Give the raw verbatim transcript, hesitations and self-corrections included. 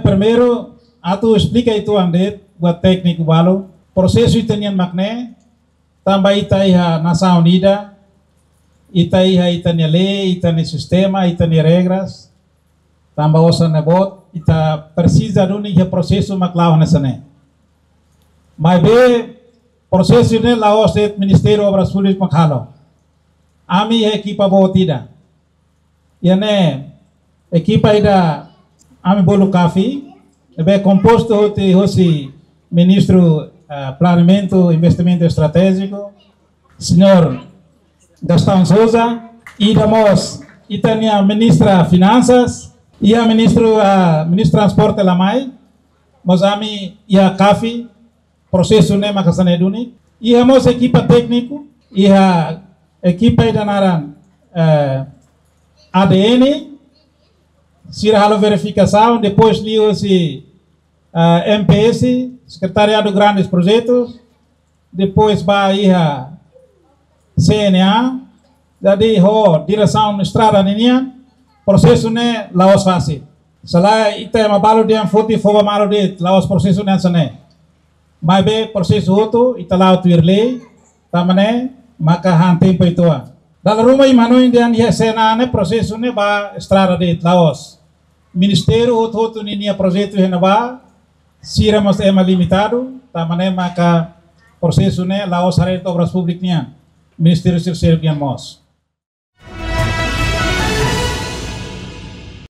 Primeiru, atu esplika uitoan de'it ba tékniku balu, prosesu ita-nian mak ne'e, tanba ita iha nasaun ida, ita iha ita-nia lei, ita-nia sistema, ita-nia regras, tanba osan ne'e boot, ita presiza duni iha prosesu mak la'o hanesan ne'e. Maibé, prosesu ne'e la'ós de'it Ministériu Obras Públikas mak halo. Ami iha ekipa boot ida. Iha ne'e ekipa ida ami bolu CAFI, ne'ebé kompostu hotu hosi Ministru, ah, Planeamentu Investimentu Estratéjiku, Señór Gastão Sousa, ida mós ita-nia Ministra Finansas, iha Ministru, ah, Ministru Transporte la mai, mós ami iha CAFI, prosesu ne'e maka hanesan ne'e duni. Iha mós ekipa tékniku, iha ekipa ida naran, eh, A D N, sira halo verifikasaun, depois liuhusi, eh, M P S, Secretariado Grandes Projetos, depois ba iha C N A, jadi ho diresaun estrada ninian, prosesu ne'e la'ós fasil. Se lae ita ema balu dehan foti fó ba malu de'it, la'ós prosesu ne'e hanesan ne'e. Maibé prosesu hotu, ita la'o tuir lei, tanba ne'e maka han tempu uitoan. Dala ruma imi hanoin dehan iha C N A ne'e prosesu ne'e ba estrada de'it, la'ós. Ministériu hotu-hotu ninia projetu iha ne'ebá, sira mós ema limitadu, tanba ne'e maka prosesu ne'e la'ós haree de'it Obras Públikas nian, Ministériu sira seluk nian mós.